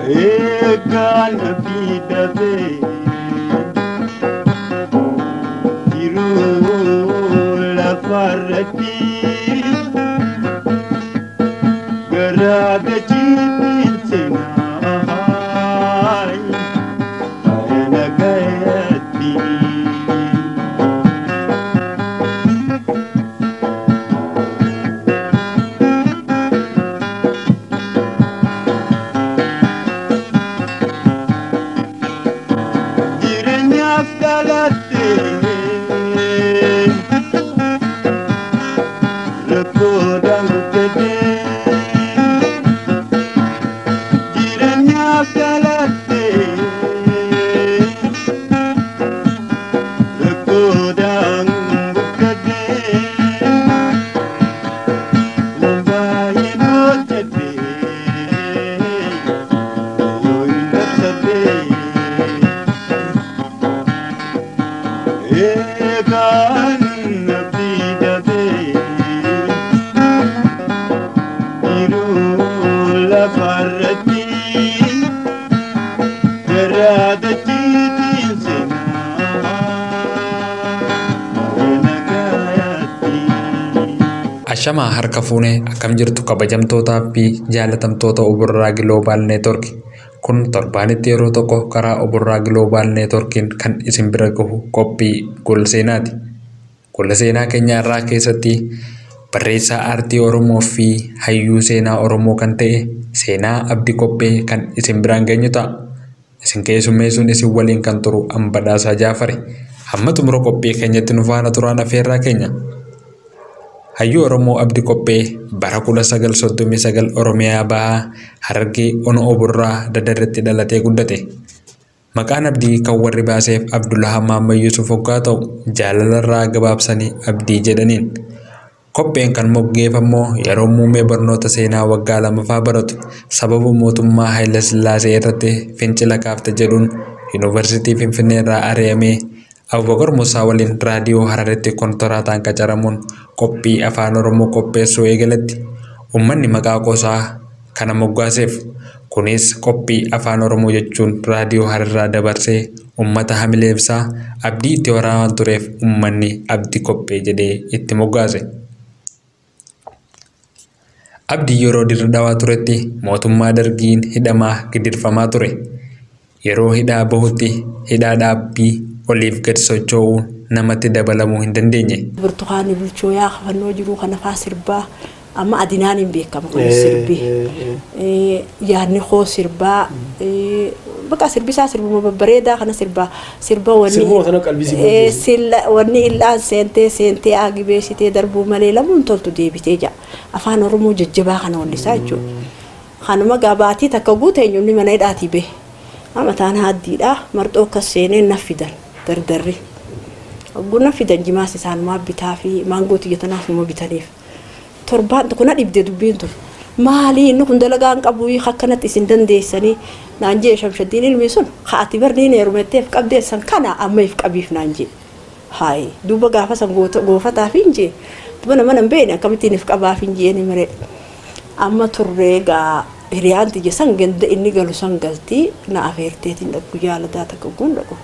Eegaan abdii dhabee jiruu lafarratti garaa dachiitiin seenaa ayyaana gayaatti. Jireenyaaf dhalattee rakkoodhaan guutatee. Jireenyaaf dhalattee rakkoodhaan guutatee. Waan baay'een hojjetee yoo hin dabsatee. Eegaan abdii dhabee jiruu lafarratti garaa dachiitiin seenaa ayyaana gayaatti. Ashamaa harka fuunee akkam jirtu kabajamtootaa fi jaalatamtoota Oborraa Giloobal Neetwork. Kun torbaanitti yeroo tokko karaa Oborraa Giloobal Neetworkiin kan isin bira gahu qophii gola seenaati. Gola seenaa keenya irraa keessatti barreessaa aartii Oromoo fi hayyuu seenaa Oromoo kan ta'e seenaa Abdii Qophee kan isin biraan geenyu ta'a. Isin keessummeessuun isin waliin kan turu Ambadhaasaa Jaafari. Hamma xumura qophii keenyatti nu faana turaan afeerraa keenya. Hayyuu Oromoo Abdii Qophee bara 1939 Oromiyaa Bahaa Harargee Ono Oborraa Dadarratti dhalatee guddate. Maqaan Abdii kan warri baaseef Abdullaha Maamman Yusuf hoggaa ta'u jaalalarraa gabaabsanii Abdii jedhaniin. Qopheen kan moggeeffammoo yeroo muummee barnoota seenaa waggaa lamaffaa baratu sababa mootummaa Haayila Sillaasee irratti fincila kaafte jedhuun Yuunivarsiitii Finfinnee irraa ari'amee Abubakar Musaa waliin raadiyoo Hararitti kontoraataan qacaramuun qophii afaan Oromoo qopheessuu eegaletti. Uummanni maqaa qoosaa kana moggaaseef. Kunis qophii afaan Oromoo jechuun raadiyoo Hararraa dabarsee uummata hamilee ibsaa abdii itti horaa waan tureef uummanni Abdii Qophee jedhee itti moggaase. Abdii yeroo dirra dhawaa turetti mootummaa dargiin hidhamaa gidirfamaa ture. Yeroo hidhaa bahutti hidhaa dhaabbii oliif gad socho'uun namatti dabalamuu hin dandeenye. Burtukaanni bulchoo yaa kafannoo jiru kana faa sirbaa amma adinaan hin beekama kun sirbi. Yaadni koo sirbaa bakka sirbisaa sirbuma babbareedaa kana sirbaa sirba wanni Sirbuma sana qalbii si boonjise. Silla wanni illaan seentee seentee aagibeessitee darbuu malee lamuun toltu deebitee jira. Afaan Oromoo jajjabaa kana wallisaa jechuudha. Kanuma gabaatii takka guute eenyumni mana hidhaatii bahe. Amma taan haaddiidha marxoo akkas seenee na fidan dardarri. Hogguu na fidan jimaas isaanumaa bitaa fi maangoo tiyyatanaaf immoo bitaniif. Torbaan tokko na dhibde dubbiin tun. Maali inni kun dalagaa hin qabu akkanatti isin dandeessanii naan jee Shamshaddiin ilmi sun haati barniin heerumetteef qabdeessan kana amma if qabiif naan jee. Haayi duuba gaafa san goofataa fi hin jee. Duuba nama nan beekne akkamittiin if qabaaf hin jee ni maree. Amma turree gaa hiriyaan tiyya san ganda inni galu san galtii na afeerteetiin dhaqu jaalataa takka guun dhaqu.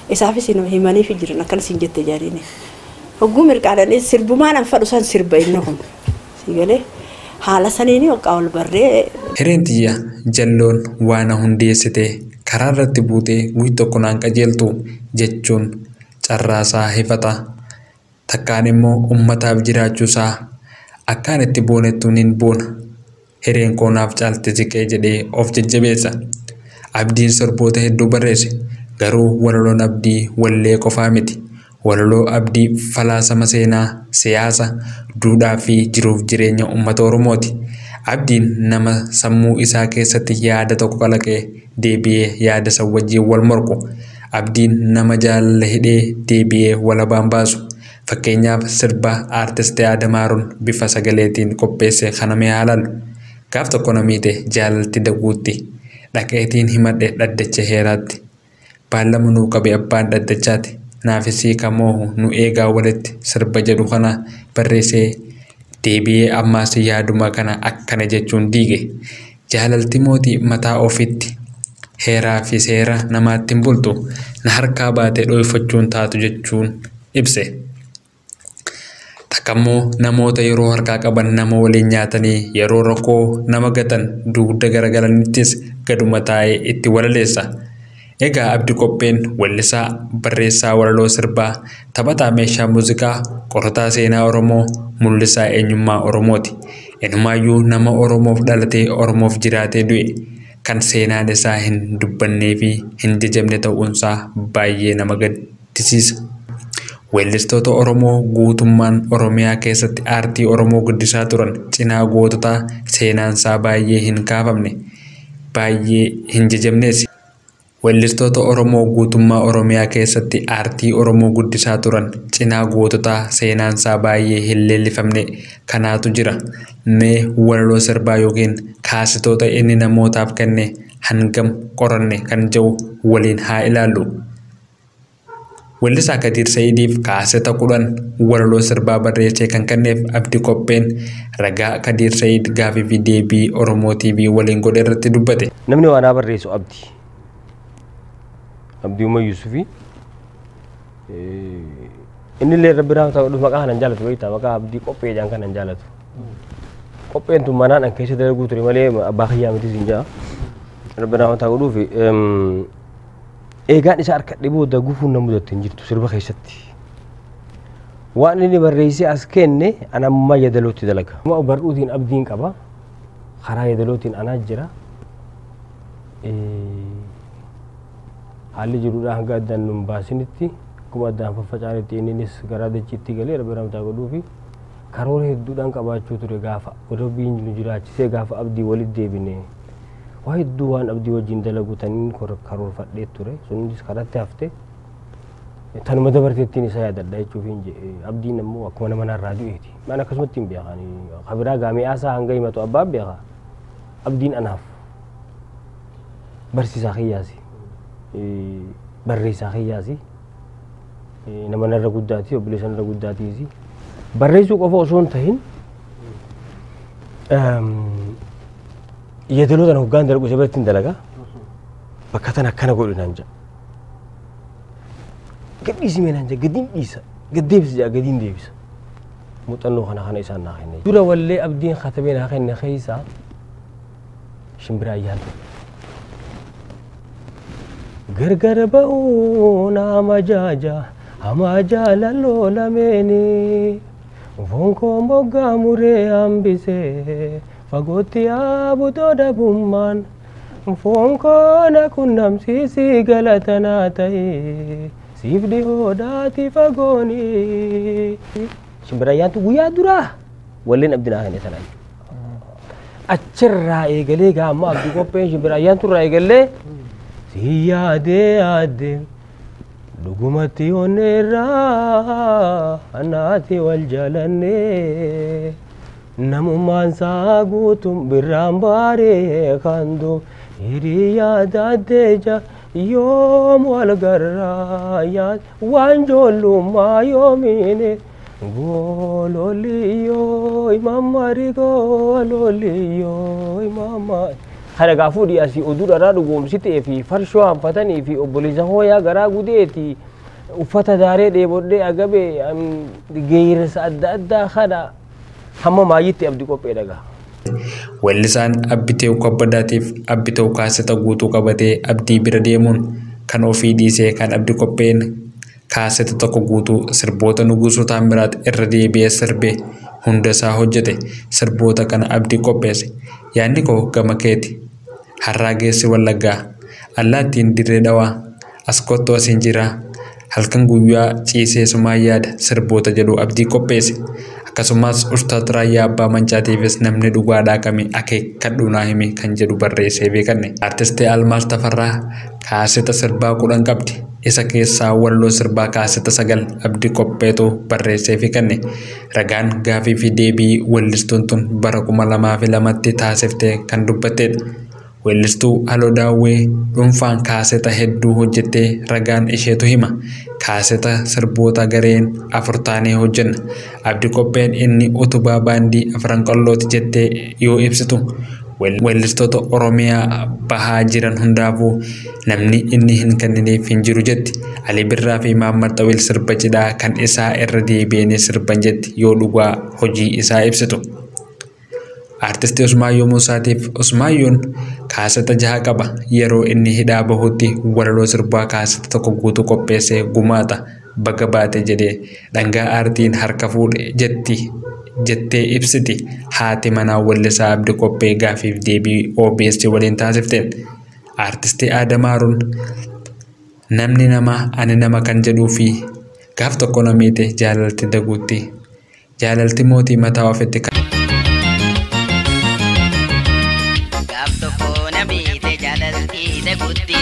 Isaafis himaniif jiran akkana siin jette jaariini. Hogguu mirqaadhaan sirbumaan an fadhu san sirba inni kun. Si galee haala saniini hoqqaa ol barree. Hireen tiyya jalloon waan hundeessite karaa irratti buutee guyyi tokko naan qajeeltu jechuun carraasaa hifata. Takkaan immoo uummataaf jiraachuusaa akkaan itti boonettuun hin boona. Hireen koo naaf caalte siqee jedhee of jajjabeessa. Abdiin sirboota hedduu barreesse. Garuu walaloon Abdii wallee qofaa miti. Walaloo Abdii falaasama seenaa, siyaasa, duudhaa fi jiruuf jireenya uummata Oromooti. Abdiin nama sammuu isaa keessatti yaada tokko kalaqee deebi'ee yaada san wajjin wal morku. Abdiin nama jaalala hidhee deebi'ee walabaan baasu. Fakkeenyaaf sirba aartist Adam Haaruun bifa sagaleetiin qopheesse kana mee haa ilaallu. Gaaf tokko na miite jaalalti daguutti. Dhaqeetiin himadhe dhaddacha heeraatti. Baallama nuu qabe abbaan dhaddachaati. Naafisii kamoohu nu eegaa walitti sirba jedhu kana barreessee deebi'ee ammaas yaaduma kana akkana jechuun diige. Jaalalti mootii mataa ofitti Heeraa fi seera namaatti hin bultu. Na harkaa baatee dhooyfachuun taatu jechuun ibse. Takkammoo namoota yeroo harkaa qaban nama waliin nyaatanii yeroo rakkoo nama gatan dugda garagalanittis gaduma taa'ee itti walaleessa. Egaa Abdi Qopheen weellisaa, barreessaa walaloo sirbaa, taphataa meeshaa muuziqaa, qorataa seenaa Oromoo, mul'isaa eenyummaa Oromooti. Inumaayyuu nama Oromoof dhalatee Oromoof jiraatee du'e kan seenaan isaa hin dubbannee fi hin jajamne ta'uunsaa baay'ee nama gaddisiisa. Weellistoota Oromoo guutummaan Oromiyaa keessatti aartii Oromoo guddisaa turan cinaa goototaa seenaansaa baay'ee hin kaafamne, baay'ee hin jajamnes. Weellistoota Oromoo guutummaa Oromiyaa keessatti aartii Oromoo guddisaa turan cinaa goototaa seenaansaa baay'ee hin leellifamne kanaatu jira. Mee walaloo sirbaa yookiin kaasitoota inni namootaaf kenne hangam qoranne kan jedhu waliin haa ilaallu. Weellisaa Kadiir Sa'idiif kaaseta 10 walaloo sirbaa barreessee kan kenneef Abdi Qopheen ragaa Kadiir Sa'id gaafii fi deebii Oromoo TV waliin godhe irratti dubbate. Namni waan barreessu Abdi. Abdii Umar Yusufi. Inni illee rabbi raamsa godhu maqaa kanan jaalatu beektaa maqaa Abdii Qophee jedhan kanan jaalatu. Qopheen tun manaan an keessa dalaguu ture malee abbaa kiyyaa miti siin jedha. Rabbi raamsa godhuufi eegaan isa harka dhiboo gufuun na mudatte hin jirtu sirba keessatti. Waan inni barreessee as kenne an ammaa yadalootti dalaga. Barruutiin abdiin qaba. Karaa yadalootiin anaa jira. Haalli jiruudhaan hanga addaan nun baasinitti akkuma addaan faffacaanetti inninis garaa dachiitti galee rabbi ramtaa godhuufi karoora hedduudhaan qabaachuu ture gaafa rabbiin nu jiraachisee gaafa abdii walitti deebine waa hedduu waan abdii wajjin dalagu taniin karoorfadhee ture sunis karatti hafte tanuma dabarteettiin isa yaadadha jechuuf hin jedhe abdiin ammoo akkuma nama narraa du'eeti maan akkasumatti hin beekan kabiraa gaami'aasaa hanga himatu abbaan beeka abdiin anaaf barsiisaa kiyyaasi. Barreessaa kiyyaasi nama narra guddaati obboleessa narra guddaatiisi barreessuu qofa osoo hin tahin yeedaloo tana hoggaan dalagu isa biratti hin dalaga bakka tana akkana godhu naan jedha gad dhiisi mee naan jedha gadiin dhiisa gad deebisa jedha gadiin deebisa muuxannoo kana kana isaan naa kenne dura wallee abdiin katabee naa kenne keessaa shimbira ayyaantu Gargar ba'uun ama jaaja ama jaalaloo lameeni fonkoo moggaa muree hambisee fagootti yaabutoo dhabummaan fonkoo na qunnamsiisii galatanaa ta'ee siif dhihoodhaati fagooni. Shimbira ayyaantu guyyaa duraa walleen abdii naa kenne sanaa achirraa eegalee gaamma abdii qopheen shimbira ayyaanturraa eegalee. Yaadee yaadee dhugumatti onneerraa anaati wal jaalannee namummaan isaa guutuun birraan baaree kan duub hiriyaa daaddee ja yoom wal garraa yaad waan joollummaa yoomiine goololiyyoo imammari goololiyyoo imammari. Kana gaafuu dhiyaasii oduu dharaa dhugoomsitee fi farshoo hanfatanii fi obboleessa hooyaa garaa gudeeti uffata daaree dheebodhee agabee geerarsa adda addaa kana hamma maayyitti abdii qophee dhagaa. Weellisaan Abbitee Kabbadaatiif Abbitee kaaseta guutuu qabatee abdii bira deemuun kan ofii dhiisee kan abdii qopheen kaaseta tokko guutuu sirboota Nugusuu Taamiraat irra deebi'ee sirbe hunda isaa hojjete sirboota kana abdii qopheesse. Yaadni koo gama keeti. Harraa geessi Wallaggaa, allaattiin dirree dhawaa, as kottu asiin jira, halkan guyyaa ciisee sumaan yaada sirboota jedhu abdii qopheesse. Akkasumas Ustaaz Raayyaa Abbaa Mancaatiifis namni dhugaadhaa kami akeekkadhu naa himi kan jedhu barreessee beekanne. Artistii Almaaz Tafarraa kaaseta sirbaa 10 qabdi. Isa keessaa walaloo sirbaa kaaseta 9 abdii qopheetu barreessee fi kenne. Ragaan gaafii fi deebii weellistuun tun bara 2002tti taasiftee kan dubbattedha. Weellistuu Haloo Daawwee dhuunfaan kaaseta hedduu hojjettee ragaan isheetu hima. Kaaseta sirboota gareen 4 taanee hojjenna. Abdii qopheen inni utubaa baandii afran qallooti jettee yoo ibsitu Weellistoota Oromiyaa bahaa jiran hundaafuu namni inni hin kenniniif hin jiru jetti. Ali Birraa fi Mahammad Xawiil sirba cidhaa kan isaa irra deebi'anii sirban jetti yoo dhugaa hojii isaa ibsitu. Artisti Usmaayyoo Muusaatiif Usmaayyoon kaaseta 6 qaba. Yeroo inni hidhaa bahutti walaloo sirbaa kaaseta tokko guutuu qopheessee gumaata baga baate jedhee dhangaa aartiin harka fuudhe jetti jettee ibsiti haati manaa weellisaa Abdii Qophee gaafiif deebii OBS waliin taasifteen. Artisti Adam Haaruun namni nama ani nama kan jedhuu fi gaaf tokko na miite jaalalti daguutti jaalalti mootii mataa ofitti Gaaf tokko na miite jaalalti daguutti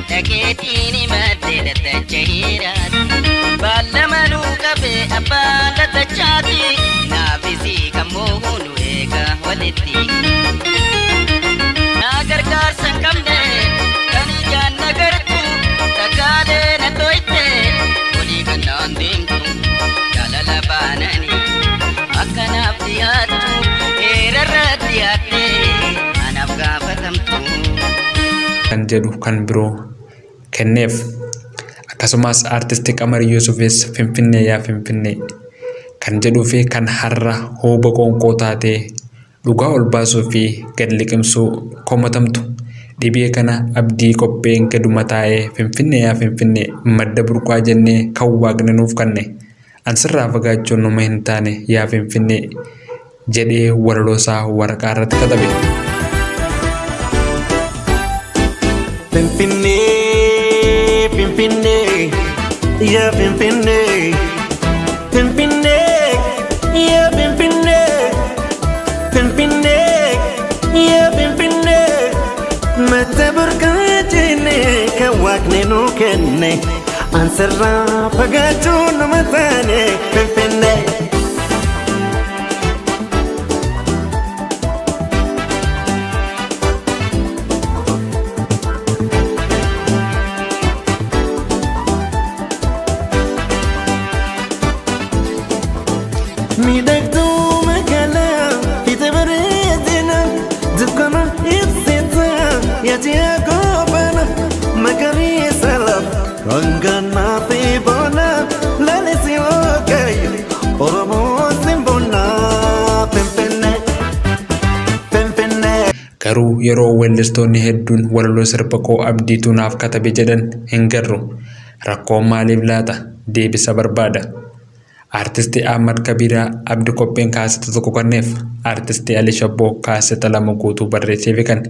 dhageetiin himatte daddacha hiraati. Baalamanuu qabee abbaan daddachaati naafisii kan moo'u nu eega walitti. Na gargaarsa hin qabne kan ijaan na gartu takkaalee na tooyte olii kan naan deemtu jaalala baananii akkanaaf dhiyaattu heerarra dhiyaatte anaaf gaafatamtu. kan jedhu kan biroo kenneef. Akkasumas artisti Qamar Yuusufis Finfinnee yaa Finfinnee kan jedhuu fi kan har'a hooba qoonqoo taatee dhugaa ol baasuu fi gad liqimsuu komatamtu. Dhibee kana Abdii Qopheen gaduma taa'ee Finfinnee yaa Finfinnee madda burqaa jennee kan waaqni nuuf kenne. Ansirraa fagaachuun numa hin taane yaa Finfinnee jedhee walaloo isaa waraqaa irratti katabe. Finfinnee, Finfinnee, yaa Finfinnee, Finfinnee, yaa Finfinnee, Finfinnee, yaa Finfinnee, madda burqaa jennee kan waaqni nuu kenne, ansirraa fagaachuun numa taane Finfinnee. Miidhagduu magaalaa fiixee bareedina dukkana ibsita yaadii goobana magariisa lafa dhanganaa fi bona lalisii waaqayyo Oromoo simbona Finfinnee Finfinnee. Garuu yeroo weellistoonni hedduun walaloo sirba koo Abdiitu naaf katabe jedhan hin garru. Rakkoon maaliif laata? Deebisa barbaada. Artisti Ahmad Kabiraa Abdi Qopheen kaaseta tokko kenneef. Artisti Ali Shabboo kaaseta 2 guutuu barreesseef kan.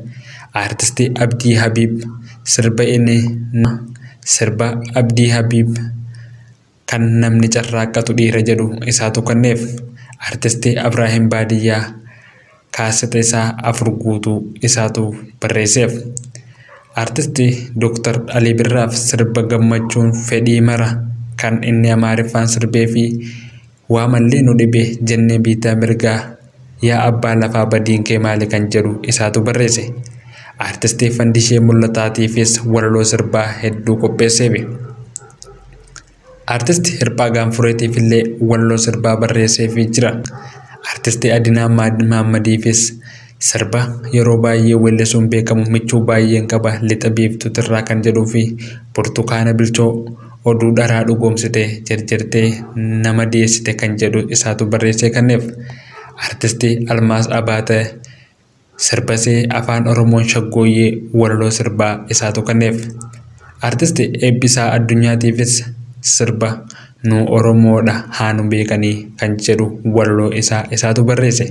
Artisti Abdii Habiib sirba inni sirba Abdii Habiib kan namni carraaqqatu dhiira jedhu isaatu kenneef. Artisti Abrahiim Baadiyyaa kaaseta isaa 4 guutuu isaatu barreesseef. Artisti Dr. Ali Birraaf sirba gammachuun fedhii mara kan inni Amaariffaan sirbee fi waa mallee nu dhibe jennee biitaa mirgaa yaa abbaa lafaa badiin kee maali kan jedhu isaatu barreesse. Artistii Fandishee Mul'ataatiifis walaloo sirbaa hedduu qopheesseefi. Artisti Hirphaa Gaanfureetiif illee walaloo sirbaa barreesseefii jira. Artisti Adinaa Mahaammadiifis sirba yeroo baay'ee weellisuun beekamu michuu baay'een qaba lixa biiftuutirraa kan jedhuu fi burtukaana bilchoo oduu dharaa dhugoomsite jarjartee nama dhiyeessite kan jedhu isaatu barreessee kenneef. Artisti Almaas Abaate sirbasee afaan Oromoon shaggooyyee walaloo sirbaa isaatu kenneef. Artisti Eebbisaa Addunyaatiifis sirba nu Oromoodha haa nu beekanii kan jedhu walaloo isaa isaatu barreesse.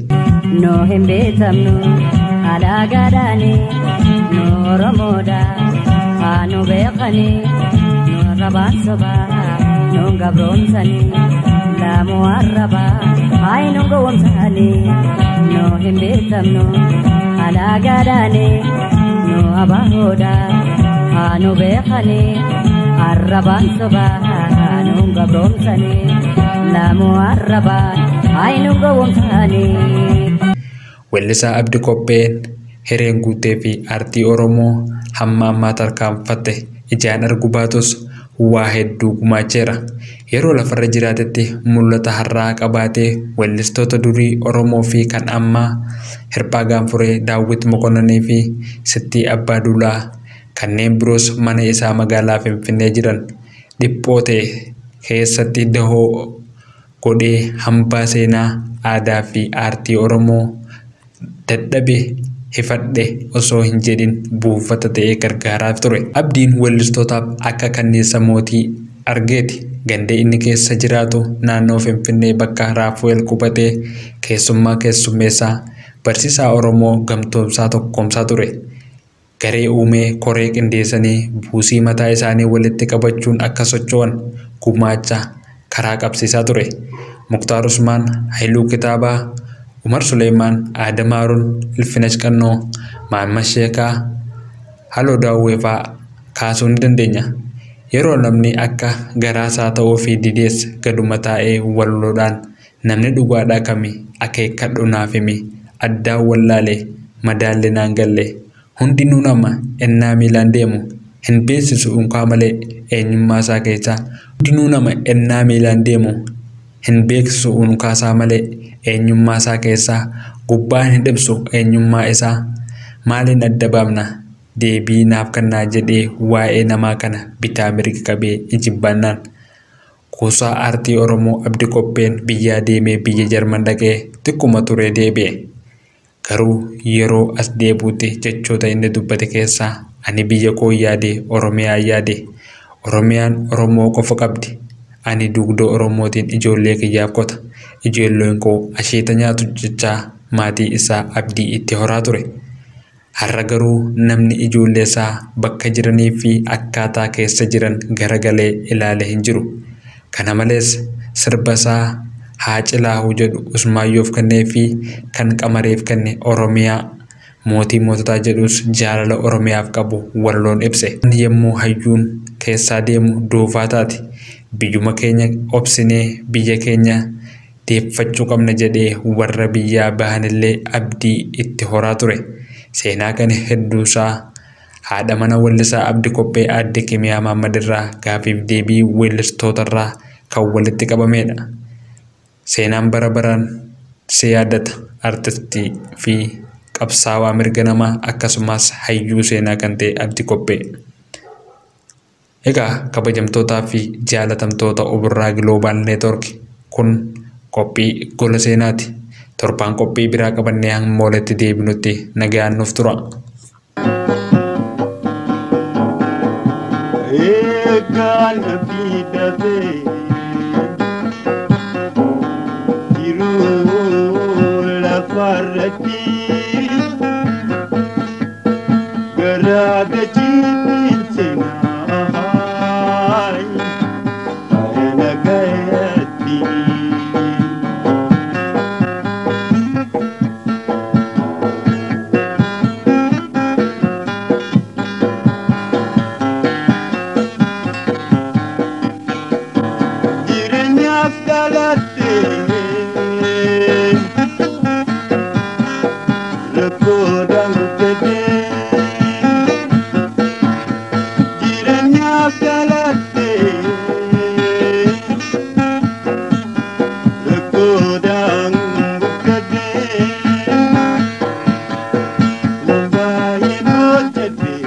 No hin beekamnu alaagaadhaani nu Oromoodha haa nu beekanii nu arrabaan sobaa nu gabroomsanii laamuu arrabaa haa nu gowwoomsanii no hin beekamnu alaagaadhaani nu abaahoodha haa nu beekanii arrabaan sobaa nu gabroomsanii laamuu arrabaa haa nu gowwoomsanii. Weellisaa Abdii Qopheen hireen guutee fi aartii Oromoo hamma ammaa tarkaanfatte ijaan argu baatus waa hedduu gumaacheera. Yeroo lafarra jiraatetti mul'ata har'aa qabaatee weellistoota durii Oromoo fi kan ammaa Hirphaa Gaanfuree, Daawwit Mokonninii fi Sittii Abbaa Duulaa kanneen biroos mana isaa magaalaa Finfinnee jiran dhiphoo ta'e keessatti dahoo godhee hambaa seenaa aadaa fi aartii Oromoo dadhabe hifadhe osoo hin jedhin buufata ta'ee gargaaraaf ture. Abdiin weellistootaaf akka kanniisa mootii argeeti. Gandee inni keessa jiraatu naannoo Finfinnee bakka Raafu'eel qubatee keessummaa keessummeessaa barsiisaa Oromoo gamtoomsaa tokkoomsaa ture. Garee uumee koree qindeessanii buusii mataa isaanii walitti qabachuun akka socho'an gumaacha karaa qabsiisaa ture. Muktaar Usmaan, Haayiluu Kitaabaa, Umar Suleemaan, Adam Haaruun, Ilfinash Qannoo, Maammas Sheekaa, Haloo Daawwee fa'aa kaasuu ni dandeenya. Yeroo namni akka garaasaa ta'uu fi didees gaduma taa'ee walloodhaan namni dhugaadhaa kami akeekkadhu naaf himi addaan wallaalee madaalli naan galle hundinuu nama ennaa miilaan deemu hin beeksisu unkaa malee eenyummaa isaa keessaa hundinuu nama ennaa miilaan deemu hin beeksisu unkaasaa malee eenyummaa isaa keessaa gubbaan hin dhibsu eenyummaa isaa maaliin adda baafna deebii naaf kennaa jedhee waa'ee namaa kana bitaa mirga qabee ijibbaannaan. Kuusaa aartii Oromoo Abdi Qopheen biyyaa deemee biyya Jarman dhaqee xiqquma turee deebi'e. Garuu yeroo as deebi'utti jechoota inni dubbate keessaa ani biyya koo yaade Oromiyaa yaade. Oromiyaan Oromoo qofa qabdi. Ani dugda Oromootiin ijoollee kiyyaaf qota. Ijoolleen koo asheeta nyaatu jechaa maatii isaa abdii itti horaa ture. Har'a garuu namni ijoollee isaa bakka jiranii fi akkaataa keessa jiran garagalee ilaalee hin jiru. Kana malees sirba isaa haa cilaahuu jedhu Usmaayyoof kennee fi kan Qamareef kenne Oromiyaa mootii moototaa jedhus jaalala Oromiyaaf qabu walloon ibse. Yommuu hayyuun keessaa deemu doofaa taati. Biyyuma keenya obsinee biyya keenya deeffachuu qabna jedhee warra biyyaa bahanillee abdii itti horaa ture. Seenaa kana hedduusaa haadha mana weellisaa Abdi Qophee aadde Kimiyaa Mahammad irraa gaafiif deebii weellistootarraa kan walitti qabamedha. Seenaan bara baraan si yaadata artistii fi qabsaawaa mirga namaa akkasumas hayyuu seenaa kan ta'e Abdi Qophee. Egaa kabajamtootaa fi jaalatamtoota Oburraa Giloobal Neetwork kun qophii gola seenaati. Torbaan qophii biraa qabannee hamma walitti deebinutti nagaan nuuf tura. Eegaan abdii dhabee jiruu lafarratti garaa dachiitiin seenaa ayyaana gaheetti. Jireenyaaf dhalattee rakkoodhaan guddatee. Jireenyaaf dhalattee rakkoodhaan guddatee. Waan baay'een hojjetee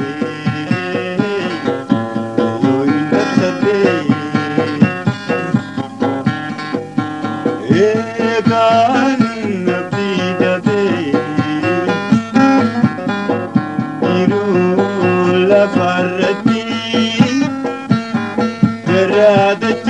yoo hin dabsatee. Eegaan abdii dhabee jiruu lafarratti garaa dachee.